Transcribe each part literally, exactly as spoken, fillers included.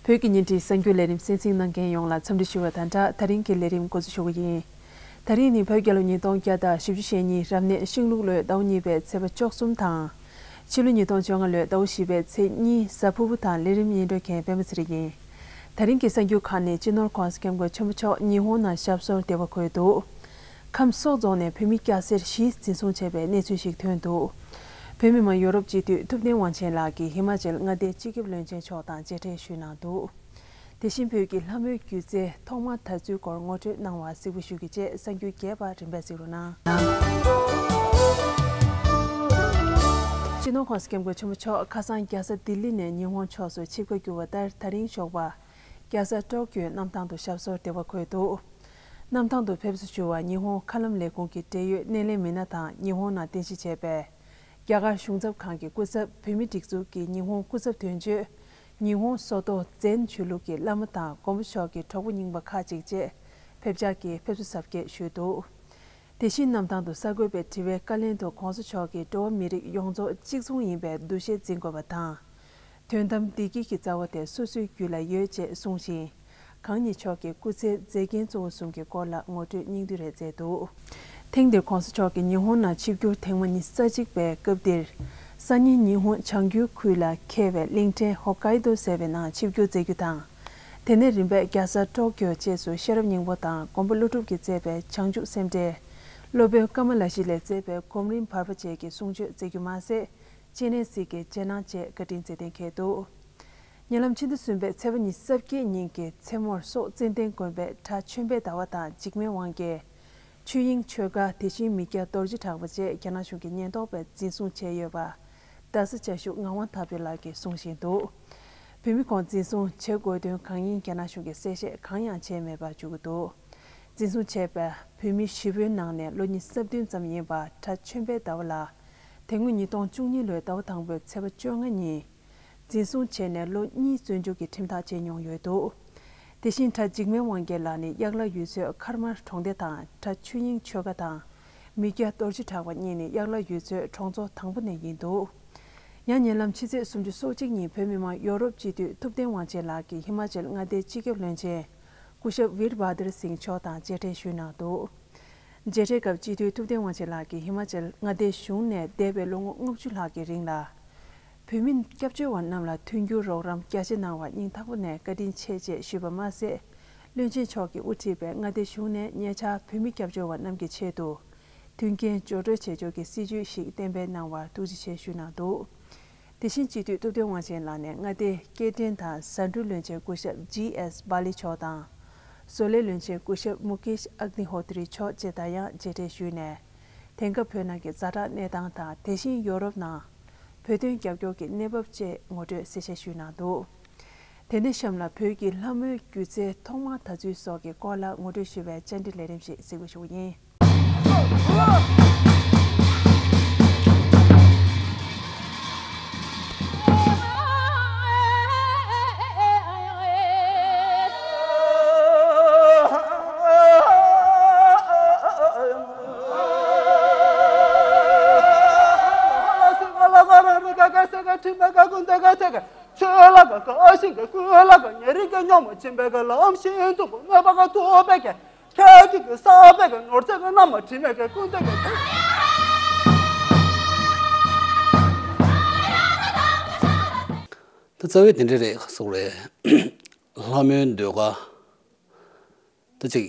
བོད་ཀྱི་བརྙན་འཕྲིན་གསར་འགྱུར་ལས་རིམ་གསན་གཟིགས་གནང་མཁན་ཡོངས་ལ་འཚམས་འདྲི་ཞུ་བ་དང་སྦྲགས། ད་རིང་གི་ལས་རིམ་འགོ་འཛུགས་ཞུ་གི་ཡིན། ད་རིང་ནི་བོད་རྒྱལ་ལོ་ཉིས་སྟོང་བརྒྱ་དང་བཞི་བཅུ་ཞེ་གཉིས་རབ་གནས་ཤིང་ལུག་ལོའི་ཟླ་བ་གཉིས་པའི་ཚེས་པ་བཅུ་གསུམ་དང་། ཕྱི་ལོ་ཉིས་སྟོང་བཅོ་ལྔ་ལོའི་ཟླ་བ་བཞི་པའི་ཚེས་གཉིས་གཟའ་ཕུར་བུ་དང་། ལས་རིམ་སྙན་སྒྲོན་མཁན་པད་མ་ཚེ་རིང་ཡིན། ད་རིང་གི་གསར་འགྱུར་ཁག་ནི་སྤྱི་ནོར་༸གོང་ས་༸སྐྱབས་མགོན་ཆེན་པོ་མཆོག་ཉི་ཧོང་ནང་ཞབས་སོར་བདེ་བར་འཁོད་འདུག་ཁམས་སོག་རྫོང་ནས་བོད་མི་སྐྱ་སེར་བཞི་འཛིན་བཟུང་བྱས་པའི་གནས་ཚུལ་ཞིག་ཐོན་འདུག་བོད་མི་མང་ཡོ་རོབ་སྤྱི་འཐུས་ཐུབ་བསྟན་དབང་ཆེན་ལགས་ཀྱིས་ཧི་མ་ཅལ་མངའ་སྡེའི་སྤྱི་ཁྱབ་བློན་ཆེན་མཆོག་དང་མཇལ་འཕྲད་ཞུས་གནང་འདུག་དེ་བཞིན་བོད་ཀྱི་ལྷ་མོའི་སྒྱུ་རྩལ་ཐོག་མ་དར་ཚུལ་སྐོར་ངོ་སྤྲོད་གནང་བ་གཟིགས་འབུལ་ཞུ་གི་བཅས། གསར་འགྱུར་རྒྱས་པ་རིམ་པས་གཟིགས་རོགས་གནང་། སྤྱི་ནོར་༸གོང་ས་༸སྐྱབས་མགོན་ཆེན་པོ་མཆོག་ཁ་སང་རྒྱལ་ས་ལྡི་ལི་ནས་ཉི་ཧོང་ཕྱོགས་སུ་ཆིབས་ཁ་བསྒྱུར་བ་ལྟར། ད་རིང་ཞོགས་པ་རྒྱལ་ས་ཀྲོ་ཀྱོའི་གནམ་ཐང་དུ་ཞབས་སོར་བདེ་བར་འཁོད་འདུག་གནམ་ཐང་དུ་ཕེབས་བསུ་ཞུ་བར་ཉི་ཧོང་མཁའ་ལམ་ལས་ཁུངས་ཀྱི་འབྲེལ་ཡོད་སྣེ་ལེན་མི་སྣ་དང་ཉི་ཧོང་ནང་རྟེན་གཞི་བྱས་པའི་རྒྱ་གར་གཞུང་ཚབ་ཁང་གི་སྐུ་ཚབ། བོད་མིའི་སྒྲིག་འཛུགས་ཀྱི་ཉི་ཧོང་སྐུ་ཚབ་དོན་གཅོད། ཉི་ཧོང་སོ་ཏོ་ཛེན་ཆོས་ལུགས་ཀྱི་བླ་མ་དང་མགོན་པོ་མཆོག་གི་གྲོགས་པོ་རྙིང་པ་ཁག་ཅིག་བཅས་ཕེབས་འཆར་གྱིས་ཕེབས་བསུ་གཟབ་རྒྱས་ཞུས་འདུག་དེ་བཞིན་གནམ་ཐང་དུ་གསར་འགོད་པའི་དྲི་བའི་བཀའ་ལན་དུ་༸གོང་ས་མཆོག་གིས་འགྲོ་བ་མི་རིགས་ཡོངས་རྫོགས་གཅིག་མཚུངས་ཡིན་པའི་འདུ་ཤེས་འཛིན་དགོས་པ་དང་། དོན་དམ་བདེ་སྐྱིད་ཀྱི་རྩ་བ་དེ་སོ་སོའི་རྒྱུད་ལ་ཡོད་ཅེས་གསུངས་ཤིང་། གང་ཉིད་མཆོག་གི་སྐུ་ཚེའི་མཛད་འགན་གཙོ་བོ་གསུམ་གྱི་སྐོར་ལ་ངོ་སྤྲོད་སྙིང་བསྡུས་རེ་མཛད་འདུག་ཐེངས་འདིར་༸གོང་ས་མཆོག་གིས་ཉི་ཧོང་ནང་ཆིབས་བསྒྱུར་ཐེངས་མ་ཉི་ཤུ་རྩ་གཅིག་པའི་སྐབས་འདིར། སང་ཉིན་ཉི་ཧོང་བྱང་རྒྱུད་ཁུལ་ལ་འཁེལ་བའི་གླིང་ཕྲན་ཧོ་ཀའི་ཏོ་ཟེར་བའི་ནང་ཆིབས་བསྒྱུར་མཛད་རྒྱུ་དང་། དེ་ནས་རིམ་པས་རྒྱལ་ས་ཀྲོ་ཀྱོ་བཅས་སུ་ཤེས་རབ་སྙིང་པོ་དང་མགོན་པོ་ཀླུ་སྒྲུབ་ཀྱིས་མཛད་པའི་བྱང་ཆུབ་སེམས་འགྲེལ། སློབ་དཔོན་ཀ་མ་ལ་ཤཱི་ལས་མཛད་པའི་སྒོམ་རིམ་བར་པ་བཅས་ཀྱི་གསུང་ཆོས་མཛད་རྒྱུ་མ་ཟད། སྤྱན་རས་གཟིགས་ཀྱི་རྗེས་གནང་བཅས་བཀའ་དྲིན་མཛད་གཏན་འཁེལ་འདུག་ཉེ་ལམ་ཕྱི་ཟླ་གསུམ་པའི་ཚེས་པ་ཉི་ཤུ་རྩ་བརྒྱད་ཉིན་གྱི་མཚན་མོར་སོག་ཙན་དན་དགོན་པའི་གྲྭ་ཆོས་འཕེལ་ཟླ་བ་དང་འཇིགས་མེད་དབང་རྒྱལ། ཆོས་དབྱིངས་ཆོས་དགའ། དེ་བཞིན་མི་སྐྱ་རྡོ་རྗེ་གྲགས་པ་བཅས་རྒྱ་ནག་གཞུང་གིས་ཉེན་རྟོག་པས་འཛིན་བཟུང་བྱས་ཡོད་པ། རྡ་ས་བྱ་ཤུག་ངག་དབང་དྭགས་པོ་ལགས་ཀྱིས་གསུང་བཞིན་འདུག་བོད་མི་ཁོང་འཛིན་བཟུང་བྱེད་དགོས་དོན་གང་ཡིན་རྒྱ་ནག་གཞུང་གིས་གསལ་བཤད་གང་ཡང་བྱས་མེད་པར་བརྗོད་ཀྱི་འདུག་འཛིན་བཟུང་བྱས་པའི་བོད་མི་བཞི་པོའི་ནང་ནས་ལོ་ཉི་ཤུ་རྩ་བདུན་ཙམ་ཡིན་པ་གྲྭ་ཆོས་འཕེལ་ཟླ་བ་ལགས། དེ་སྔོན་ཉིས་སྟོང་བཅུ་གཉིས་ལོའི་ཟླ་བ་དང་པོའི་ཚེས་པ་བཅོ་ལྔ་ཉིན། འཛིན་བཟུང་བྱས་ནས་ལོ་གཉིས་བཙོན་འཇུག་གི་ཁྲིམས་ཐག་བཅད་མྱོང་ཡོད་འདུག་དེ་བཞིན་གྲྭ་འཇིགས་མེད་དབང་རྒྱལ་ལགས་ནི་གཡག་ལ་ཡུལ་ཚོའི་མཁར་དམར་གྲོང་སྡེ་དང་གྲྭ་ཆོས་དབྱིངས་ཆོས་དགའ་དང་། མི་སྐྱ་རྡོ་རྗེ་གྲགས་པ་གཉིས་ནི་གཡག་ལ་ཡུལ་ཚོའི་གྲོང་ཚོ་དང་པོ་ནས་ཡིན་འདུག་ཡང་ཉེ་ལམ་ཕྱི་ཚེས་སུམ་ཅུ་སོ་གཅིག་ཉིན་བོད་མི་མང་ཡོ་རོབ་སྤྱི་འཐུས་ཐུབ་བསྟན་དབང་ཆེན་ལགས་ཀྱིས་ཧི་མ་ཅལ་མངའ་སྡེའི་སྤྱི་ཁྱབ་བློན་ཆེན་སྐུ་ཞབས་ཝིར་བྷ་དར་སིང་མཆོག་དང་མཇལ་འཕྲད་ཞུས་གནང་འདུག་མཇལ་འཕྲད་སྐབས་སྤྱི་འཐུས་ཐུབ་བསྟན་དབང་ཆེན་ལགས་ཀྱིས་ཧི་མ་ཅལ་མངའ་སྡེའི་གཞུང་ནས་འདས་པའི་ལོ་ངོ་ལྔ་བཅུ་ལྷག་གི་རིང་ལ། བོད་མི་སྐྱབས་བཅོལ་བ་རྣམས་ལ་མཐུན་འགྱུར་རོགས་རམ་རྒྱ་ཆེ་གནང་བར་སྙིང་ཐག་པ་ནས་བཀའ་དྲིན་ཆེ་ཞེས་ཞུས་པ་མ་ཟད། བློན་ཆེན་མཆོག་གིས་དབུ་ཁྲིད་པའི་མངའ་སྡེ་གཞུང་ནས་ཉེ་ཆར་བོད་མི་སྐྱབས་བཅོལ་བ་རྣམས་ཀྱི་ཆེད་དུ་མཐུན་རྐྱེན་སྦྱོར་སྤྲོད་བྱེད་ཕྱོགས་ཀྱི་སྲིད་ཇུས་ཤིག་གཏན་འབེབས་གནང་བར་ཐུགས་རྗེ་ཆེ་ཞུས་གནང་འདུག་དེ་བཞིན་སྤྱི་འཐུས་ཐུབ་བསྟན་དབང་ཆེན་ལགས་ནས་མངའ་སྡེའི་སྐྱེལ་འདྲེན་དང་ཟ་འབྲུ་བློན་ཆེན་སྐུ་ཞབས་ཇི་ཨེས་བྷ་ལི་མཆོག་དང་། བཟོ་ལས་བློན་ཆེན་སྐུ་ཞབས་མུ་ཀེཤ་ཨག་ནི་ཧོ་ཏི་རི་མཆོག་བཅས་དང་ཡང་མཇལ་འཕྲད་ཞུས་ནས། དེང་སྐབས་བོད་ནང་གི་ཛ་དྲག་གནས་སྟངས་དང་དེ་བཞིན་ཡོ་རོབ་ནང་བོད་དོན་རྒྱབ་སྐྱོར་གྱི་གནས་བབ་བཅས་ངོ་སྤྲོད་གསལ་བཤད་ཞུས་གནང་འདུག་དེ་ནས་གཤམ་ལ་བོད་ཀྱི་ལྷ་མོའི་སྒྱུ་རྩལ་ཐོག་མར་དར་ཚུལ་སོགས་ཀྱི་སྐོར་ལ་ངོ་སྤྲོད་ཞུ་བའི་བཅར་འདྲི་ལས་རིམ་ཞིག་གཟིགས་འབུལ་ཞུ་གི་ཡིན། ད་རྩ་བའི་དེ་འདྲ་རེད་ག་སོགས་རེད། ལྷ་མོའི་ཟློས་གར། ད་ཅིག་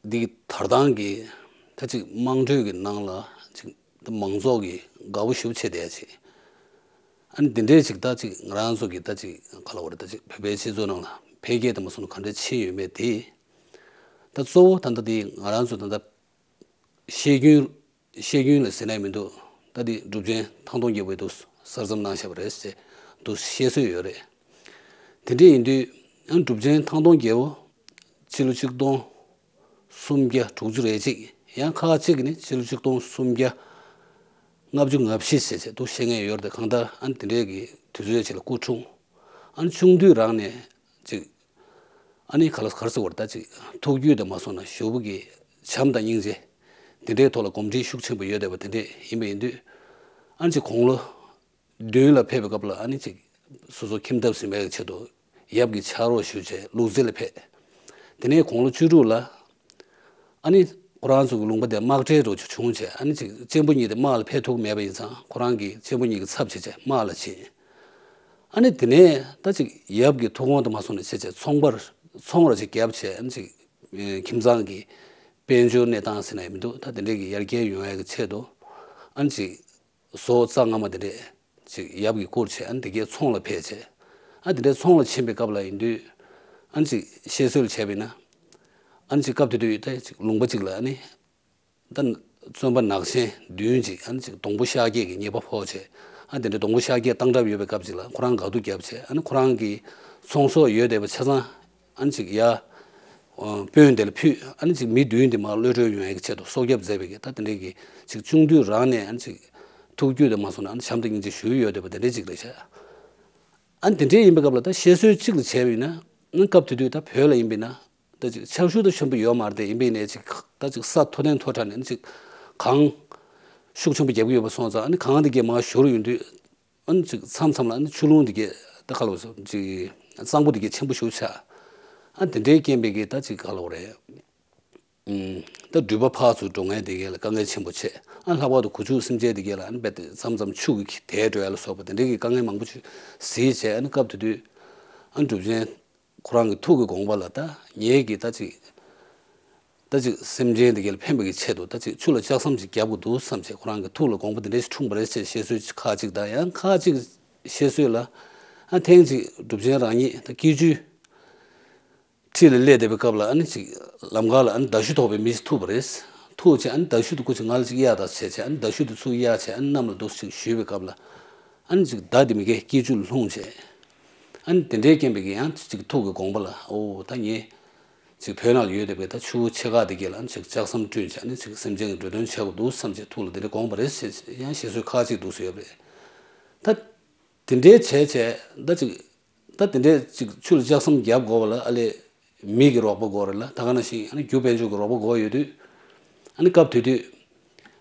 འདི་གི་དར་ཐང་གི་ད་ཅིག་དམངས་ཁྲོད་ཀྱི་ནང་ལ་ཅིག་ད་མང་ཚོགས་ཀྱིས་དགའ་པོ་ཞེ་པོ་བྱེད་བསྡད་ཡ་ཅིག་ཨ་ནི་འདི་འདྲའི་ཅིག་ད་ཅིག་ང་རང་ཚོ་གི་ད་ཅིག་ག་ལ་བ་རེད། ད་ཅིག་བོད་པའི་སྤྱི་ཚོགས་ནང་ལ་འཕེལ་རྒྱས་དང་མ་སོང་ན་ག་འདྲ་ཕྱིན་ཡོད་མེད་དེ། ད་གཙོ་བོ་ད་ལྟ་འདི་ང་རང་ཚོ་ད་ལྟ་བཤད་རྒྱུན་བཤད་རྒྱུན་ལ་ཟེར་ནས་མི་འདུག་ད་འདི་གྲུབ་ཆེན་ཐང་སྟོང་རྒྱལ་པོས་འདུག་གསར་རྩོམ་གནང་བཞག་པ་རེད་ཟེར་འདུག་བཤད་སྲོལ་ཡོད་རེད། དེ་འདྲ་ཡིན་དུས་ཡང་གྲུབ་ཆེན་ཐང་སྟོང་རྒྱལ་པོ་ཕྱི་ལོ་ཆིག་སྟོང་སུམ་བརྒྱ་དྲུག་ཅུ་རེ་གཅིག་ཡང་ཁ་ཁ་ཅིག་གིས་ནི་ཕྱི་ལོ་ཆིག་སྟོང་སུམ་བརྒྱ་ལྔ་བཅུ་ང་བཞི་ཟེར་ཟེར་འདུག་བཤད་མཁན་ཡོད་རེད། གང་ལྟར་ཨ་ནི་དེ་འདྲའི་གི་དུས་ཚོད་ཅིག་ལ་སྐུ་འཁྲུངས། ཨ་ནི་ཆུང་དུས་རང་ནས་ཅིག་ཨ་ནི་ག་ལ་ག་རེ་ཟེར་བ་རེད། ད་ཅིག་ཐུགས་རྒྱུད་དང་མ་སོང་ན་ཞོགས་པ་གི་བྱམས་དང་སྙིང་རྗེ་དེ་འདྲའི་ཐོག་ལ་གོམས་འདྲིས་ཤུགས་ཆེན་པོ་ཡོད་བསྡད་པ་དེ་འདྲས་ཡིན་པ་ཡིན་དུས། ཨ་ནི་ཅིག་དགུང་ལོ་བདུན་ལ་ཕེབས་པའི་སྐབས་ལ་ཨ་ནི་ཅིག་སོ་སོ་ཁྱིམ་ཐབ་ཟིན་པའི་ཆེད་དུ་ ཡབ་ཀྱི་ཕྱག་རོགས་ཞུས་བྱས་ལུག་རྫི་ལ་ཕེབས། དེ་ནས་དགུང་ལོ་བཅུ་དྲུག་ལ། ཨ་ནི་ཁོ་རང་ཚོ་གི་ལུང་པ་དེ་དམག་གྲལ་འདྲ་བྱུང་བྱས། ཨ་ནི་ཅིག་གཅེན་པོ་གཉིས་དེ་དམག་ལ་ཕེབས་ཐུབ་ཀྱི་མེད་པ་ཡིན་ཙང་ཁོ་རང་གི་གཅེན་པོ་གཉིས་ཀྱི་ཚབ་བྱས་བྱས་དམག་ལ་ཕྱིན། ཨ་ནི་དེ་ནས་ད་ཅིག་ཡབ་ཀྱི་ཐུགས་དགོངས་དེ་མ་སོང་ནས་བྱས་བྱས་ཚོང་པར་ཚོང་ར་ཅིག་བརྒྱབ་བྱས། ཨ་ནི་ཅིག་ཁྱིམ་ཚང་གི་དཔལ་འབྱོར་གནས་སྟངས་ཟེར་ན་ཡང་མི་འདུག་ད་དེ་འདྲས་ཀྱི་ཡར་རྒྱས་ཡོང་ཡ་གི་ཆེད་དུ། ཨ་ནི་ཅིག་ཟོག་རྩ་སྔ་མ་དེ་འདྲས་ཅིག་ཡབ་ཀྱིས་བསྐུར་བྱས། ཨ་ནི་དེ་གའི་ཚོང་ལ་ཕེབས་བྱས། ཨ་དེ་འདྲའི་ཚོང་ལ་ཕྱིན་པའི་སྐབས་ལ་ཡིན་དུས། ཨ་ནི་ཅིག་བཤད་སྲོལ་བྱས་པ་ཡིན་ན། ཨ་ནི་ཅིག་སྐབས་དེ་དུས་ད་ཅིག་ལུང་པ་ཅིག་ལ་ཨ་ནི། ད་བཙོན་པ་ནག་ཆེན་བདུན་ཅིག་ཨ་ནི་ཅིག་སྡོང་པོ་ཤཱཀྱ་གི་ཉེས་པ་ཕོག་བྱས། ཨ་དེ་འདྲའི་སྡོང་པོ་ཤཱཀྱ་བཏང་གྲབས་ཡོད་པའི་སྐབས་ཅིག་ལ་ཁོ་རང་དགའ་སྡུག་བརྒྱབ་བྱས། ཨ་ནི་ཁོ་རང་གི་ཚོང་ཟོག་ཡོད་བསྡད་པ་ཆ་ཚང་ཨ་ནི་ཅིག་ཡ། དཔོན་དེ་ལ་ཕུལ། ཨ་ནི་ཅིག་མི་བདུན་དེ་མར་གློད་གྲོལ་ཡོང་ཡ་གི་ཆེད་དུ་སྲོག་སྐྱབས་མཛད་པའི་གི་ད་དེ་འདྲའི་གི་ཅིག་ཆུང་དུས་རང་ནས་ཨ་ནི་ཅིག་ཐུགས་རྒྱུད་དེ་མ་སོང་ན་ཨ་ནི་བྱམས་དང་སྙིང་རྗེ་ཞུ་ཡི་ཡོད་བསྡད་པ་དེ་འདྲའི་ཅིག་རེད་ཤག་ཨ་ནི་དེ་འདྲའི་ཡིན་པའི་སྐབས་ལ་ད་བཤད་སྲོལ་གཅིག་ལ་བྱས་པ་ཡིན་ན། ཨ་ནི་སྐབས་དེ་དུས་ད་བོད་ལ་ཡིན་པ་ཡིན་ན། ད་ཅིག་ཆར་ཤུགས་ད་ཆེན་པོ་ཡོད་མ་རེད་དེ། ཡིན་པ་ཡིན་ནའི་ཅིག་ད་ཅིག་ས་མཐོ་ནས་མཐོ་དྲགས་ནས་ཨ་ནི་ཅིག་གངས་ཤུགས་ཆེན་པོ་རྒྱབ་ཀྱི་ཡོད་པ་སོང་ཙང་། ཨ་ནི་གངས་དེ་གས་མར་བཞུར་ཡོང་དུས། ཨ་ནི་ཅིག་མཚམས་མཚམས་ལ་ཨ་ནི་ཆུ་ཀླུང་དེ་གས་ད་ག་ལ་བ་ཅིག་གཙང་པོ་དེ་གས་ཆེན་པོ་ཞེ་པོ་ཆགས། ཨ་དེ་འདྲའི་རྐྱེན་པས་གི་ད་ཅིག་ག་ལ་བ་རེད། ཨུམ། ད་འགྲུལ་པ་ཕར་ཚུར་འགྲོ་མཁན་དེ་གས་ལ་དཀའ་ངལ་ཆེན་པོ་བྱས། ཨ་ལྷག་པར་དུ་གོ་ཆུ་སེམས་ཅན་དེ་གས་ལ་ཨ་ནི་རྦད་དེ་མཚམས་མཚམས་ཆུ་གིས་དེད་འགྲོ་ཡ་ལ་སོགས་པ་དེ་འདྲའི་གི་དཀའ་ངལ་མང་པོ་ཅིག་གཟིགས་བྱས། ཨ་ནི་སྐབས་དེ་དུས་ཨ་ནི་གྲུབ་ཆེན་ཁོ་རང་གི་ཐུགས་ཀྱི་དགོངས་པ་ལ། ད་ངེད་ཀྱིས་ད་ཅིག་ད་ཅིག་སེམས་ཅན་དེ་གས་ལ་ཕན་པ་གི་ཆེད་དུ་ད་ཅིག་ཆུ་ལ་ལྕགས་ཟམ་ཅིག་བརྒྱབ་དགོས་འདུག་བསམ་བྱས་ཁོ་རང་གི་ཐུགས་ལ་དགོངས་པ་དེ་འདྲ་ཞིག་འཁྲུངས་པ་རེད་ཅེས་བཤད་སྲོལ་ཁག་ཅིག་དང་། ཡང་ཁག་ཅིག་བཤད་སྲོལ་ལ། ཨ་ཐེངས་ཅིག་གྲུབ་ཆེན་རང་ཉིད་ད་སྐྱིད་ཆུའི་འཁྲིས་ལ་སླེབས་བསྡད་པའི་སྐབས་ལ་ཨ་ནི་ཅིག་ལམ་ཁ་ལ་ཨ་ནི་མདའ་གཞུ་ཐོགས་པའི་མི་ཞིག་ཐུག་པ་རེད། ཐུག་བྱས་ཨ་ནི་མདའ་གཞུ་དེ་སྐུ་མཁྱེན་ང་ལ་ཅིག་གཡར་དང་བྱས་བྱས། ཨ་ནི་མདའ་གཞུ་དེ་ཚུར་གཡར་བྱས་ཨ་ནི་གནམ་ལ་འདུག་ཅིག་གཞུས་པའི་སྐབས་ལ། ཨ་ནི་ཅིག་མདའ་དེ་མི་དགེ་སྐྱིད་ཆུ་ལ་ལྷུང་བྱས། ཨ་ནི་དེ་འདྲའི་རྐྱེན་པས་ཀྱི་ཡང་ཅིག་ཐུགས་ཀྱི་དགོངས་པ་ལ། ཨོ་ད་ངས་ཅིག་བོད་ནང་ལ་ཡོད་བསྡད་པའི་ད་ཆུ་བོ་ཆེ་ཁག་དེ་གས་ལ་ཨ་ནི་ཅིག་ལྕགས་ཟམ་བསྐྲུན་བྱས་ཨ་ནི་ཅིག་སེམས་ཅན་གྱི་འགྲོ་དོན་བྱེད་དགོས་འདུག་བསམ་བྱས་ཐུགས་ལ་དེ་འདྲའི་དགོངས་པ་རེད་ཅེས་ཡང་བཤད་སྲོལ་ཁག་ཅིག་འདུག་སེ་ཡོད་པ་རེད། ད་དེ་འདྲའི་བྱས་བྱས་ད་ཅིག་ད་དེ་འདྲའི་ཅིག་ཆུ་ལ་ལྕགས་ཟམ་བརྒྱབ་དགོས་པ་ལ་ཨ་ལས་མི་གི་རོགས་པ་དགོས་རེད་ལ། ད་ག་ནང་བཞིན་ཨ་ནི་རྒྱུ་དཔལ་འབྱོར་གྱི་རོགས་པ་དགོས་ཡོད་དུས། ཨ་ནི་སྐབས་དེ་དུས་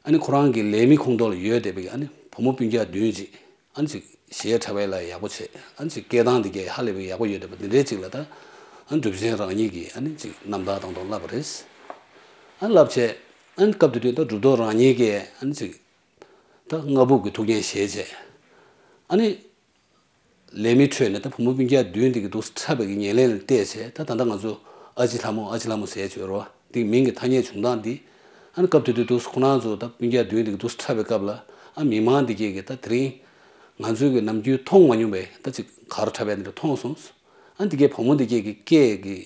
ཨ་ནི་ཁོ་རང་གི་ལས་མི་ཁོངས་གཏོགས་ལ་ཡོད་བསྡད་པའི་ཨ་ནི་བུ་མོ་སྤུན་ཀྱག་བདུན་ཅིག་ཨ་ནི་ཅིག་གཞས་འཁྲབ་པ་ལ་ཡག་པོ་བྱས། ཨ་ནི་ཅིག་སྐད་གདངས་དེ་གས་ཧ་ལས་པའི་ཡག་པོ་ཡོད་བསྡད་པ་དེ་འདྲའི་ཅིག་ལ་ད་ཨ་ནི་གྲུབ་ཆེན་རང་ཉིད་ཀྱིས་ཨ་ནི་ཅིག་རྣམ་ཐར་བཏང་ཐོག་བསླབས་པ་རེད། ཨ་ནི་བསླབས་བྱས་ཨ་ནི་སྐབས་དེ་དུས་ད་གྲུབ་ཐོབ་རང་ཉིད་ཀྱིས་ཨ་ནི་ཅིག་ད་སྔགས་ཕུག་གི་ཐུགས་འགན་བཞེས་བྱས། ཨ་ནི། ལས་མི་ཁྲོད་ནས་ད་བུ་མོ་སྤུན་ཀྱག་བདུན་འདི་གི་འདུག་འཁྲབ་པའི་གི་ཉེར་ལེན་ལ་བལྟས་བྱས། ད་ད་ལྟ་ང་ཚོ་ཨ་ཅེ་ལྷ་མོ་ཨ་ཅེ་ལྷ་མོ་ཟེར་བྱས་ཡོད་རེད་བ། འདི་མིང་གི་ཐ་སྙད་བྱུང་སྟངས་འདི། ཨ་ནི་སྐབས་དེ་དུས་འདུག་ཁོ་རང་ཚོ་ད་སྤུན་ཀྱག་བདུན་འདི་གི་འདུག་འཁྲབ་པའི་སྐབས་ལ་ཨ་མི་མང་འདི་གས་ཀྱིས་ད་དེ་རིང་ང་ཚོའི་གི་ནམ་རྒྱུན་མཐོང་མ་མྱོང་བའི་ད་ཅིག་གར་འཁྲབ་པ་འདི་འདྲ་མཐོང་སོང་། ཨ་འདི་གས་བུ་མོ་འདི་གས་ཀྱི་སྐད་ཀྱི་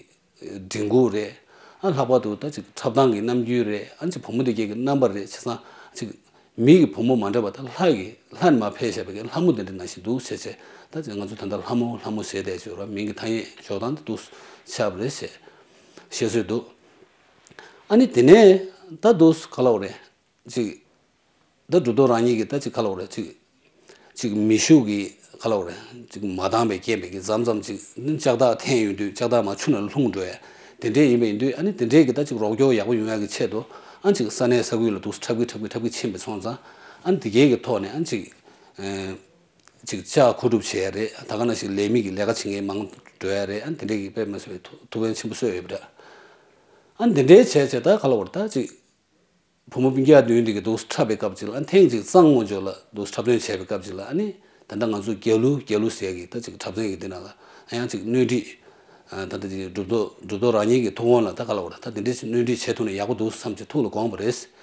མགྲིན་ཁུག་རེད། ཨ་ལྷག་པར་དུ་ད་ཅིག་འཁྲབ་སྟངས་ཀྱི་རྣམ་འགྱུར་རེད། ཨ་ཅིག་བུ་མོ་དེ་གས་ཀྱི་རྣམ་པ་རེད། བྱས་ཙང་ཅིག་མི་གི་བུ་མོ་མ་འདྲ་བ་ད་ལྷ་གི་ལྷ་ནས་མར་ཕེབས་བཞག་པའི་གི་ལྷ་མོ་དེ་འདྲ་ནང་བཞིན་འདུག་བྱས་བྱས། ད་ཅིག་ང་ཚོ་ད་ལྟ་ལྷ་མོ་ལྷ་མོ་ཟེར་བསྡད་ཀྱི་ཡོད་རེད། མིང་གི་ཐ་སྙད་འཇོག་སྟངས་དེ་འདུག་ཆགས་པ་རེད་ཟེར་བཤད་སྲོལ་འདུག་ཨ་ནི་དེ་ནས་ད་འདུག་ག་ལབ་དགོས་རེད། ཅིག་ད་གྲུབ་ཐོབ་རང་ཉིད་ཀྱིས་ད་ཅིག་ག་ལབ་དགོས་རེད། ཅིག་ཅིག་མེ་ཤུགས་ཀྱིས་ག་ལབ་དགོས་རེད། ཅིག་མ་འདང་བའི་རྐྱེན་པས་ཀྱི་མཚམས་མཚམས་ཅིག་ནི་ལྕགས་ཐག་འཐེན་ཡོང་དུས་ལྕགས་ཐག་མར་ཆུ་ནང་ལྷུང་འགྲོ་ཡ་དེ་འདྲས་ཡིན་པ་ཡིན་དུས། ཨ་ནི་དེ་འདྲས་ཀྱི་ད་ཅིག་རོགས་སྐྱོར་ཡག་པོ་ཡོང་ཡ་གི་ཆེད་དུ་ཨ་ཅིག་ས་གནས་ས་ཁུལ་ལ་འདུག་འཁྲབ་ཀྱི་འཁྲབ་ཀྱི་འཁྲབ་ཀྱི་ཕྱིན་པ་སོང་ཙང་། ཨ་ནི་དེ་གས་ཀྱི་ཐོག་ནས་ཨ་ནི་ཅིག་ཨེ་ཅིག་ལྕགས་མཁོ་སྒྲུབ་བྱས་ཡ་རེད། ད་ག་ནང་བཞིན་ལས་མི་གི་ལས་ཀ་བྱེད་མཁན་མང་འགྲོ་ཡ་རེད། ཨ་ནི་དེ་འདྲས་ཀྱི་དཔེ་མི་སྲིད་པའི་ཐུགས་ཐུགས་ཕན་ཆེན་པོ་གསོས་ཡོད་པ་འདྲ། ཨ་ནི་དེ་འདྲས་བྱས་བྱས་ད་ག་ལབ་དགོས་རེད། ད་ཅིག་བུ་མོ་སྤུན་ཀྱག་བདུན་དེ་གི་འདུག་འཁྲབ་པའི་སྐབས་ཅིག་ལ། ཨ་ནི་ཐེངས་ཅིག་གཙང་ངོ་ཅོག་ལ་འདུག་འཁྲབ་སྟོན་བྱས་པའི་སྐབས་ཅིག་ལ། ཨ་ནི་ད་ལྟ་ང་ཚོ་རྒྱ་ལུ་རྒྱ་ལུ་ཟེར་གི་ད་ཅིག་འཁྲབ་ཚན་གི་འདི་ནང་ལ་ཨ་ཡང་ཅིག་སྣོན་འཕྲི། ཨ་ད་ལྟ་ཅིག་གྲུབ་ཐོབ་གྲུབ་ཐོབ་རང་ཉིད་ཀྱི་ཐུགས་དགོངས་ལ་ད་ག་ལབ་དགོས་རེད། ད་འདི་འདྲས་ཅིག་སྣོན་འཕྲི་བྱེད་ཐུབ་ན་ཡག་པོ་འདུག་བསམ་བྱས་ཐུགས་ལ་དགོངས་པ་རེད།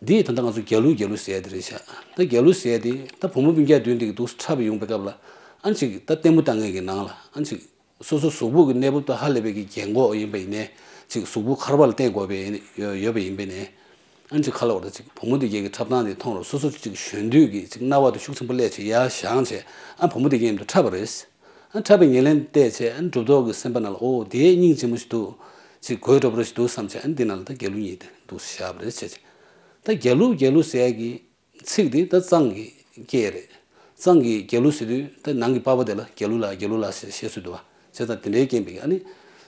འདི་ད་ལྟ་ང་ཚོ་རྒྱ་ལུ་རྒྱ་ལུ་ཟེར་ཡ་དེ་རེད་ཤག་ད་རྒྱ་ལུ་ཟེར་ཡ་དེ་ད་བུ་མོ་སྤུན་ཀྱག་བདུན་དེ་གི་འདུག་འཁྲབ་པ་ཡོང་པའི་སྐབས་ལ་ཨ་ནི་ཅིག་ད་ལྟད་མོ་ལྟ་མཁན་གི་ནང་ལ་ཨ་ནི་ཅིག་སོ་སོ་གཟུགས་པོ་གི་གནས་བབ་དང་ཧ་ལས་པའི་གི་རྒན་གོག་ཡིན་པ་ཡིན་ནའི་ཅིག་གཟུགས་པོ་མཁར་བ་ལ་བརྟེན་དགོས་པའི་ཡོད་ཡོད་པ་ཡིན་པ་ཡིན་ནའི། ཨ་ནི་ཅིག་ག་ལབ་དགོས་རེད། ཅིག་བུ་མོ་དེ་གས་ཀྱི་འཁྲབ་སྟངས་དེ་མཐོང་རུང་སོ་སོ་ཅིག་གཞོན་དུས་ཀྱི་ཅིག་རྣ་བ་དེ་ཤུགས་ཆེན་པོ་སླེབས་བྱས་ཡར་བཞེངས་བྱས་ཨ་བུ་མོ་དེ་གས་མཉམ་དུ་འཁྲབ་པ་རེད། ཨ་འཁྲབ་པའི་ཉེར་ལེན་བལྟས་བྱས་ཨ་གྲུབ་ཐོབ་ཀྱི་སེམས་པ་ནང་ལ་ཨོ་དེ་སྙིང་རྗེ་མོ་ཞིག་འདུག་ཅིག་དགོད་བྲོ་པོ་ཞིག་འདུག་བསམ་བྱས་ཨ་འདི་ནང་ལ་ད་རྒྱ་ལུ་གཉིས་དེ་འདུག་བཞག་པ་རེད་བྱས་བྱས། ད་རྒྱ་ལུ་རྒྱ་ལུ་ཟེར་ཡ་གི་ཚིག་འདི་ད་གཙང་གི་སྐད་རེད། གཙང་གི་རྒྱ་ལུ་ཟེར་དུས་ད་ནང་གི་པ་ཕ་དེ་ལ་རྒྱ་ལུ་ལགས་རྒྱ་ལུ་ལགས་ཟེར་བཤད་སྲོལ་འདུག་བ། བྱས་ཙང་དེ་འདྲའི་རྐྱེན་པས་ཨ་ནི་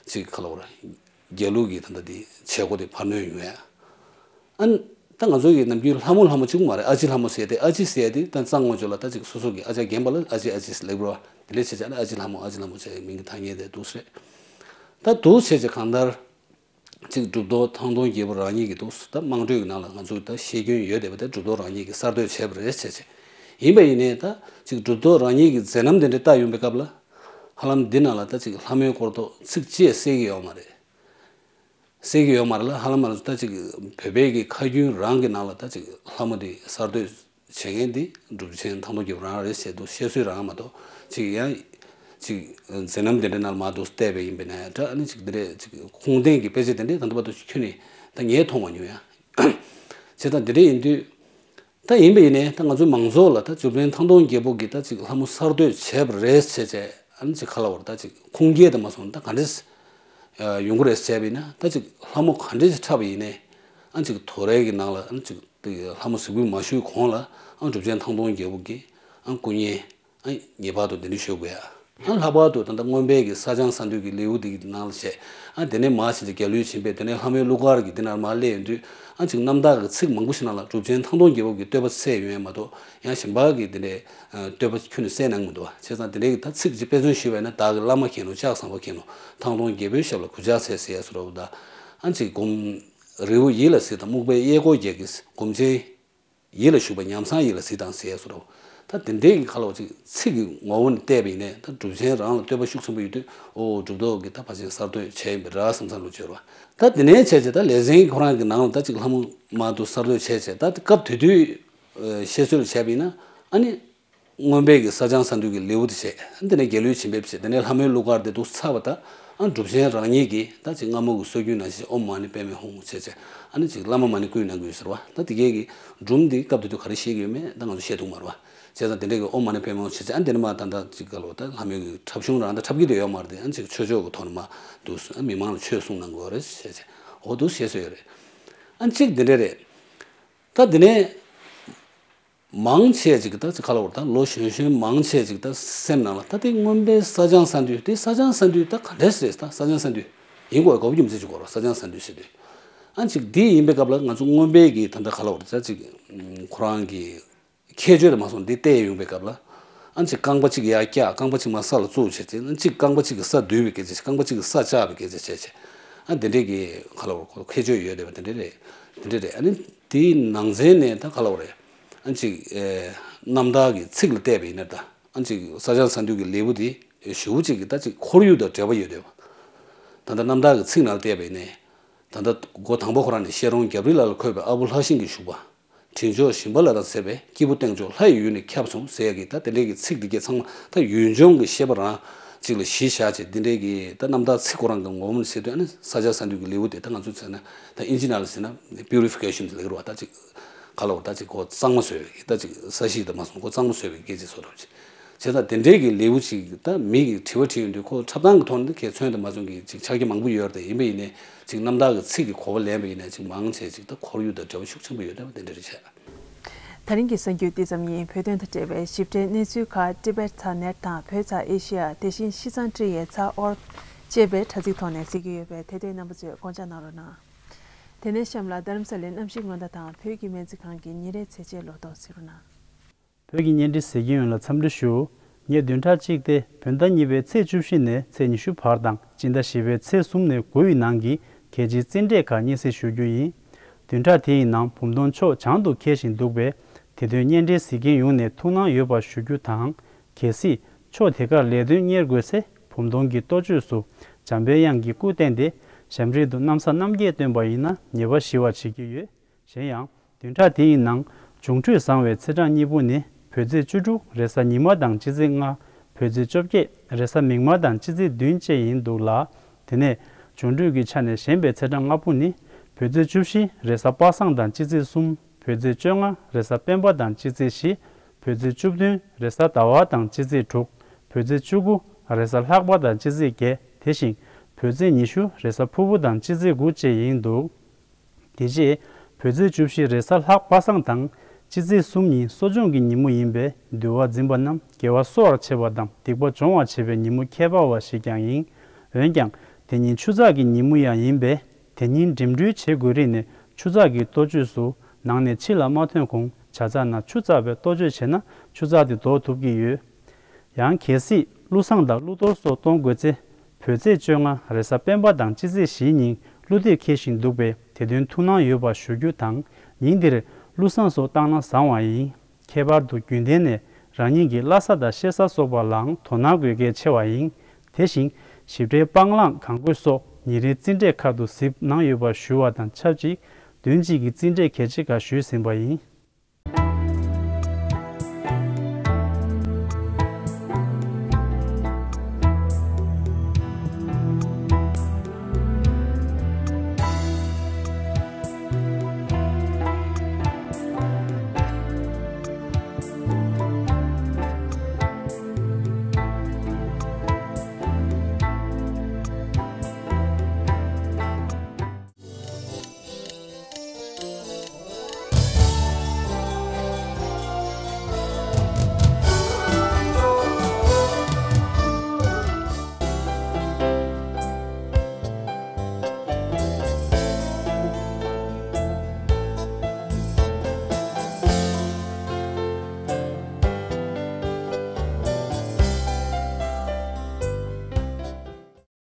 ཅིག་ག་ལབ་དགོས་རེད། རྒྱ་ལུ་གི་ད་ལྟ་འདི་བྱེད་སྒོ་དེ་འཕར་སྣོན་ཡོང་ཡ། ཨ་ནི་ད་ང་ཚོ་གི་ནམ་རྒྱུན་ལྷ་མོ་ལྷ་མོ་གཅིག་པུ་མ་རེད། ཨ་ཅེ་ལྷ་མོ་ཟེར་ཏེ་ཨ་ཅེ་ཟེར་ཏེ་ད་གཙང་ངོ་ཅོག་ལ་ད་ཅིག་སོ་སོ་གི་ཨ་ཅག་རྒན་པ་ལ་ཨ་ཅེ་ཨ་ཅེ་ཟེར་ལབ་རོ། དེ་ལས་བྱས་བྱས་ནས་ཨ་ཅེ་ལྷ་མོ་ཨ་ཅེ་ལྷ་མོ་བྱས་མིང་གི་ཐ་སྙད་དེ་འདུག་སེ་རེད། ད་འདུག་བྱས་བྱས་གང་ལྟར་ཅིག་གྲུབ་ཐོབ་ཐང་སྟོང་རྒྱལ་པོ་རང་ཉིད་ཀྱི་འདུག་ད་དམངས་ཁྲོད་ཀྱི་ནང་ལ་ང་ཚོས་ད་ཤེས་རྒྱུན་ཡོད་བསྡད་པ་དེ་གྲུབ་ཐོབ་རང་ཉིད་ཀྱིས་གསར་གཏོད་བྱས་པ་རེད་བྱས་བྱས། ཡིན་པ་ཡིན་ནའི་ད་ཅིག་གྲུབ་ཐོབ་རང་ཉིད་ཀྱི་མཛད་རྣམ་དེ་འདྲ་ལྟ་ཡོང་པའི་སྐབས་ལ། ཧ་ལམ་འདི་ནང་ལ་ད་ཅིག་ལྷ་མོའི་སྐོར་ཐོག་ཚིག་གཅིག་གསལ་གྱི་ཡོད་མ་རེད། གསལ་གྱི་ཡོད་མ་རེད་ལ། ཧ་ལམ་མ་རེད། ད་ཅིག་བོད་པའི་གི་ཁ་རྒྱུན་རང་གི་ནང་ལ་ད་ཅིག་ལྷ་མོ་འདི་གསར་གཏོད་བྱེད་མཁན་འདི་གྲུབ་ཆེན་ཐང་སྟོང་རྒྱལ་པོ་རང་རེད་ཟེར་འདུག་བཤད་སྲོལ་རང་མ་གཏོགས་ཅིག་ཡང་ཅིག་མཛད་རྣམ་དེ་འདྲ་ནང་ལ་མ་འདུག་བལྟས་པ་ཡིན་པས་ན་ད་ཨ་ནི་ཅིག་འདི་འདྲས་ཅིག་ཁུངས་ལྡན་གྱི་དཔེ་ཆ་དེ་འདྲས་ད་ལྟ་བར་དུ་ཁྱོན་ནས་ད་ངས་མཐོང་མ་མྱོང་ཡ། བྱས་ཙང་འདི་འདྲས་ཡིན་དུས། ད་ཡིན་པ་ཡིན་ནའི་ད་ང་ཚོའི་མང་ཚོགས་ལ་ད་གྲུབ་ཆེན་ཐང་སྟོང་རྒྱལ་པོ་གིས་ད་ཅིག་ལྷ་མོ་གསར་གཏོད་བྱས་པ་རེད་ཟེར་བྱས་ཨ་ནི་ཅིག་ག་ལབ་དགོས་རེད། ད་ཅིག་ཁུངས་སྐྱེལ་དུ་མ་སོང་ན་ད་ག་འདྲས་ཡོང་གི་རེད་ཟེར་བ་ཡིན་ན། ད་ཅིག་ལྷ་མོ་ག་འདྲས་ཅིག་འཁྲབ་པ་ཡིན་ནའི་ཨ་ཅིག་དོ་རེ་གི་ནང་ལ་ཨ་ཅིག་ལྷ་མོ་གཟིགས་འབུལ་མ་ཞུས་གོང་ལ་ཨ་གྲུབ་ཆེན་ཐང་སྟོང་རྒྱལ་པོ་གིས་ཨ་སྐུ་བརྙན་ཨ་ངེས་པར་དུ་འདི་འདྲ་ཞུ་དགོས་ཡ། ཨ་ལྷག་པར་དུ་ད་ལྟ་མངོན་པའི་གི་གསར་བྱང་གསར་འདུས་ཀྱི་ལེའུ་འདི་གི་ནང་ལ་བྱས། ཨ་དེ་ནས་མར་ཕྱིན་ཏེ་རྒྱལ་བློན་བྱིན་པས་དེ་ནས་ལྷ་མོའི་གླུ་གར་གྱི་འདི་ནང་མར་སླེབས་ཡོང་དུས་ཨ་ཅིག་རྣམ་ཐར་གྱི་ཚིག་མང་པོ་ཞིག་ནང་ལ་གྲུབ་ཆེན་ཐང་སྟོང་རྒྱལ་པོ་གི་བསྟོད་པ་གསལ་ཡོང་ཡ་མ་གཏོགས་ཡང་གཞན་པ་གི་འདི་འདྲའི་བསྟོད་པ་ཁྱོན་ནས་གསལ་གནང་མི་འདུག་བ། བྱས་ཙང་དེ་འདྲའི་གི་ད་ཚིག་ཅིག་དཔེ་མཚོན་ཞུས་པ་ཡིན་ན། བདག་གི་བླ་མ་མཁྱེན་རུང་ལྕགས་ཟམ་པ་མཁྱེན་རུང་། ཐང་སྟོང་རྒྱལ་པོའི་ཞབས་ལ་གུས་ཕྱག་འཚལ་ཟེར་ཡ་བཟོ་འདྲ་བོ་དང་། ཨ་ཅིག་སྒོམ་རི་བོ་ཡིད་ལ་གཟིགས་དང་། སྨུག་པའི་གཡས་སྐོར་བརྒྱད་ཀྱིས། སྒོམ་ཆེན་ཡིད་ལ་ཞུགས་པ་ཉམས་བཟང་ཡིད་ལ་གཟིགས་དང་ཟེར་ཡ་བཟོ་འདྲ་བོ། ད་དེ་འདྲའི་གི་ག་ལབ་དགོས་རེད། ཅིག་ཚིག་གི་ངོ་བོ་ནས་བལྟས་པ་ཡིན་ནའི་ད་གྲུབ་ཆེན་རང་ལ་བསྟོད་པ་ཤུགས་ཆེན་པོ་ཡོད་དུས། ཨོ་གྲུབ་ཐོབ་ཀྱིས་ད་ཕལ་ཆེར་གསར་གཏོད་བྱས་ཡིན་པ་རེད་བསམ་བསམ་བློ་འབྱོར་བ། ད་དེ་ནས་བྱས་བྱས་ད་ལེ་ཚན་ཁོ་རང་གི་ནང་ལ་ད་ཅིག་ལྷ་མོ་མར་འདུག་གསར་གཏོད་བྱས་བྱས། ད་སྐབས་དེ་དུས་བཤད་སྲོལ་བྱས་པ་ཡིན་ན་ཨ་ནི། མངོན་པའི་གི་གསར་བྱང་གསར་འདུས་ཀྱི་ལེའུ་དེ་བྱས། དེ་ནས་རྒྱལ་བློན་བྱིན་པས་བྱས། དེ་ནས་ལྷ་མོའི་གླུ་གར་དེ་འདུག་ཚར་བ་དང་། ཨ་གྲུབ་ཆེན་རང་ཉིད་ཀྱིས་ད་ཅིག་སྔ་མོ་གི་སྲོལ་རྒྱུན་ནང་བཞིན་ཨོཾ་མ་ཎི་པདྨེ་ཧཱུྃ་བྱས་བྱས། ཨ་ནི་ཅིག་བླ་མ་མ་ཎི་བསྐུལ་གནང་གི་ཡོད་ཟེར་བ། ད་དེ་གའི་གི་སྒྲུང་འདི་སྐབས་དེ་དུས་ག་རེ་བཤད་ཀྱི་ཡོད་མེད་ད་ང་ཚོ་བཤད་ཐུབ་མ་རེད་བ། བྱས་ཙང་དེ་འདྲའི་གི་ཨོཾ་མ་ཎི་པདྨེ་ཧཱུྃ་བྱས་བྱས། ཨ་དེ་ནས་མར་ད་ལྟ་ཅིག་ག་ལབ་དགོས་རེད། ད་ལྷ་མོའི་གི་འཁྲབ་གཞུང་རང་ད་འཁྲབ་ཀྱི་དེ་ཡོད་མ་རེད་དེ། ཨ་ཅིག་ཆོས་ཕྱོགས་ཀྱི་ཐོག་ནས་མར་འདུག་ཨ་མི་མང་ལ་ཆོས་གསུང་གནང་དགོས་རེད་བྱས་བྱས། འོ་འདུག་བཤད་སྲོལ་ཡོད་རེད། ཨ་ཅིག་དེ་འདྲ་རེད། ད་དེ་ནས། མང་ཆེ་ཅིག་གིས་ད་ཅིག་ག་ལབ་དགོས་རེད། ད་ལོ་གཞོན་གཞོན་མང་ཆེ་ཅིག་ད་སེམས་ནང་ལ་ད་དེ་མངོན་པའི་གསར་བྱང་གསར་འདུས་དེ། གསར་བྱང་གསར་འདུས་ད་ག་འདྲས་རེད། ད་གསར་བྱང་གསར་འདུས་ཡིན་དགོས་དགོས་པ་རྒྱུ་མཚན་ཅིག་དགོས་རེད། གསར་བྱང་གསར་འདུས་ཟེར་དུས། ཨ་ཅིག་འདི་ཡིན་པའི་སྐབས་ལ་ང་ཚོ་མངོན་པའི་གི་ད་ལྟ་ག་ལབ་དགོས་རེད། ད་ཅིག་ཁོ་རང་གི་ཁྱད་ཆོས་དེ་མ་སོང་འདི་བལྟས་ཡོང་པའི་སྐབས་ལ། ཨ་ཅིག་རྐང་པ་གཅིག་ཡར་བཀྱག་རྐང་པ་གཅིག་མར་ས་ལ་བཙུགས་བྱས་བྱས། ཨ་ཅིག་རྐང་པ་གཅིག་གིས་ས་འདུས་པའི་སྐད་ཆ། རྐང་པ་གཅིག་གིས་ས་བཅག་པའི་སྐད་ཆ་བྱས་བྱས། ཨ་དེ་འདྲས་ཀྱི་ག་ལབ་དགོས་རེད། ཁྱད་ཆོས་ཡོད་བསྡད་པ་དེ་འདྲས་རེད། དེ་འདྲས་རེད། ཨ་ནི་དེའི་ནང་ཚན་ནས་ད་ག་ལབ་དགོས་རེད། ཨ་ཅིག་ཨེ་རྣམ་ཐར་གྱི་ཚིག་ལ་བལྟས་པ་ཡིན་ན་ད། ཨ་ཅིག་གསར་བྱང་གསར་འདུས་ཀྱི་ལེའུ་དེ་ཞེ་པོ་ཅིག་གི་ད་ཅིག་ཁོར་ཡུག་དང་འབྲེལ་བ་ཡོད་བསྡད་པ། ད་ལྟ་རྣམ་ཐར་གྱི་ཚིག་ནང་ལ་བལྟས་པ་ཡིན་ནའི། ད་ལྟ་སྒོ་དང་པོ་ཁོ་རང་ནས་བཤད་རུང་རྒྱབ་རི་ལ་ལ་འཁོད་པའི་ཨ་བུ་ལྷ་ཤིང་གི་བཞུགས་པ། དྲིན་མཆོག་ཞིང་པ་ལ་དང་བསྲེས་པས། སྐྱེས་བུ་སྟེང་ཕྱོགས་ལྷ་ཡི་ཡུལ་ནས་ཁྱབ་སོང་ཟེར་ཡ་གི་ད་དེ་འདྲའི་གི་ཚིག་འདི་གས་ཚང་མ་ད་ཡུལ་ལྗོངས་ཀྱི་བཤད་པ་རང་ཅིག་ལ་གཞི་བཞག་བྱས། འདི་འདྲའི་གི་ད་རྣམ་ཐར་ཚིག་ཁོ་རང་གི་ངོ་བོ་ནས་བཤད་དུས། ཨ་ནི་ས་སྐྱ་གསར་འདུས་ཀྱི་ལེའུ་དེ་ད་ང་ཚོས་བྱས་ན་ད་ཨིན་ཇི་ནང་ལ་ཟེར་ན་པིའུ་རི་ཕི་ཀེ་ཤན་ཟེར་གི་རེད་བ། ད་ཅིག་ག་ལབ་དགོས་རེད། ད་ཅིག་གོ་གཙང་མ་བཟོས་པའི་གི་ད་ཅིག་ས་གཞི་དང་མ་སོང་གོ་གཙང་མ་བཟོས་པའི་སྐད་ཆ་བཟོ་འདྲ་བྱས། བྱས་ཙང་དེ་འདྲའི་གི་ལེའུ་ཅིག་ད་མི་གིས་དྲི་བ་དྲིས་ཡོང་དུས་ཁོ་འཁྲབ་སྟངས་ཀྱི་ཐོག་ནས་ཁོས་མཚོན་དང་མ་མཚོན་གྱི་ཅིག་ཆགས་ཀྱི་མང་པོ་ཡོད་རེད། དེ་ཡིན་པ་ཡིན་ནའི་ཅིག་རྣམ་ཐར་གྱི་ཚིག་གི་གོ་བ་ལེན་པ་ཡིན་ནའི་ཅིག་མང་ཆེ་ཅིག་ད་ཁོར་ཡུག་དང་འབྲེལ་བ་ཤུགས་ཆེན་པོ་ཡོད་བསྡད་པ་དེ་འདྲ་རེད་བྱས། ད་རིང་གི་གསར་འགྱུར་འདི་ཙམ་ཡིན། བོད་དོན་དང་འབྲེལ་བའི་ཞིབ་ཕྲའི་གནས་ཚུལ་ཁག་ཊི་བེཊ་ཚ་ནེཊ་དང་བོད་ཚ་ཨེ་ཤི་ཡ། དེ་བཞིན་ཤིས་ཙང་ཀྲི་ཡའི་ཚ་ཨོར་ཊི་ཅེས་པའི་དྲ་ཚིགས་ཐོག་ནས་གཟིགས་ཀྱི་ཡོད་པས། དེ་དུས་རྣམ་པ་ཚོས་དགོངས་འཇགས་གནང་རོགས་གནང་། དེ་ནས་གཤམ་ལ་རྡ་རམ་ས་ལའི་གནམ་གཤིས་སྔོན་བརྡ་དང་བོད་ཀྱི་སྨན་རྩིས་ཁང་གི་ཉིན་རེའི་ཚེས་ཆའི་ལོ་ཐོ་གཟིགས་རོགས་གནང་། བོད་ཀྱི་གཉེན་སྒྲིག་གཟིགས་མཁན་ཡོངས་ལ་འཚམས་འདྲི་ཞུ། ཉེ་བདུན་ཕྲག་གཅིག་སྟེ་བོད་ཟླ་གཉིས་པའི་ཚེས་བཅུ་བཞི་ནས་ཚེས་ཉི་ཤུ་བར་དང་སྤྱི་ཟླ་བཞི་པའི་ཚེས་གསུམ་ནས་དགུ་ཡི་ནང་གི་གལ་ཆེའི་རྩིས་འབྲས་ཁག་སྙན་སེང་ཞུ་རྒྱུ་ཡིན། བདུན་ཕྲག་དེའི་ནང་བུམ་སྟོང་ཕྱོགས་བྱང་དུ་འཁེལ་བཞིན་འདུག་པས། དེ་དོན་གཉེན་སྒྲིག་གཟིགས་མཁན་ཡོངས་ནས་ཐུགས་སྣང་ཡོད་པ་ཞུ་རྒྱུ་དང་། གལ་སྲིད་ཕྱོགས་དེ་གར་ལས་དོན་གཉེར་དགོས་ཚེ། བུམ་སྟོང་གི་གཏོ་བཅོས་སུ་འཇམ་པའི་དབྱངས་ཀྱི་སྐུ་བསྟན་ཏེ། ཞབས་རིམ་དུ་གནམ་ས་གནམ་རྒྱས་བཏོན་པ་ཡིན་ན་ཉེས་པ་ཞི་བར་བྱེད་ཀྱི་ཡོད། གཞན་ཡང་། བདུན་ཕྲག་དེའི་ནང་འབྱུང་འཕྲོད་བཟང་བའི་ཚེས་གྲངས་གཉིས་པོ་ནི། བོད་ཚེས་བཅུ་དྲུག་རེས་གཟའ་ཉི་མ་དང་སྤྱི་ཚེས་ལྔ། བོད་ཚེས་བཅོ་བརྒྱད་རེས་གཟའ་མིག་དམར་དང་སྤྱི་ཚེས་བདུན་བཅས་ཡིན་འདུག་ལ། དེ་ནས་འབྱུང་འཕྲོད་ཀྱི་ཆ་ནས་ཞན་པའི་ཚེས་གྲངས་ལྔ་པོ་ནི། བོད་ཚེས་བཅུ་བཞི་རེས་གཟའ་པ་སངས་དང་སྤྱི་ཚེས་གསུམ། བོད་ཚེས་བཅོ་ལྔ་རེས་གཟའ་སྤེན་པ་དང་སྤྱི་ཚེས་བཞི། བོད་ཚེས་བཅུ་བདུན་རེས་གཟའ་ཟླ་བ་དང་སྤྱི་ཚེས་དྲུག། བོད་ཚེས་བཅུ་དགུ་རེས་གཟའ་ལྷག་པ་དང་སྤྱི་ཚེས་བརྒྱད། དེ་བཞིན་བོད་ཚེས་ཉི་ཤུ་རེས་གཟའ་ཕུར་བུ་དང་སྤྱི་ཚེས་དགུ་བཅས་ཡིན་འདུག། དེ་རྗེས་བོད་ཚེས་བཅུ་བཞི་རེས་གཟའ་ལྷག་པ་སངས་དང་སྤྱི་ཚེས་གསུམ་ཉིན་གསོ་སྦྱོང་གི་ཉིན་མོ་ཡིན་པས། འདུལ་བ་འཛིན་པ་རྣམས་དགེ་བ་གསོ་བར་བྱེད་པ་དང་སྡིག་པ་སྦྱོང་བར་བྱེད་པའི་ཉིན་མོ་ཁྱད་པར་བ་ཞིག་ཀྱང་ཡིན། འོན་ཀྱང་དེ་ཉིན་ཆུ་ཚགས་ཀྱི་ཉིན་མོ་ཡང་ཡིན་པས། དེ་ཉིན་འགྲིམ་འགྲུལ་བྱེད་དགོས་རིགས་ནས་ཆུ་ཚགས་ཀྱི་གཏོ་བཅོས་སུ་ནང་ནས་ཕྱི་ལ་མ་ཐོན་གོང་ཇ་ཚགས་ནང་ཆུ་བཙགས་པའི་གཏོ་བཅོས་བྱས་ན་ཆུ་ཚགས་དེ་ལྡོག་ཐུབ་ཀྱི་ཡོད། ཡང་གལ་སྲིད་ བླུ་བཟང་དང་བླུ་གཏོར་སོགས་གཏོང་དགོས་ཚེ། བོད་ཚེས་བཅོ་ལྔ་རེས་གཟའ་སྤེན་པ་དང་སྤྱི་ཚེས་བཞིའི་ཉིན་བླུ་འདེབས་འཁེལ་བཞིན་འདུག་པས། དེ་དོན་ཐུགས་སྣང་ཡོད་པ་ཞུ་རྒྱུ་དང་། ཉིན་འདིར་བླུ་བཟང་སོགས་བཏང་ན་བཟང་བ་ཡིན། ཁྱད་པར་དུ་རྒྱུན་ལྡན་ནས་རང་ཉིད་ཀྱི་བླ་གཟའ་དང་གཤེད་གཟའ་སོགས་པ་ལའང་དོ་སྣང་དགོས་གལ་ཆེ་བ་ཡིན། དེ་བཞིན་ཞིབ་ཕྲའི་སྤང་བླང་གང་དགོས་སོགས་ཉིན་རེའི་རྩིས་འབྲས་ཁག་ཏུ་གཟིགས་གནང་ཡོད་པ་ཞུ་བ་དང་ཆབས་ཅིག་བདུན་གཅིག་གི་རྩིས་འབྲས་གལ་ཆེ་ཁག་ཞུས་ཟིན་པ་ཡིན།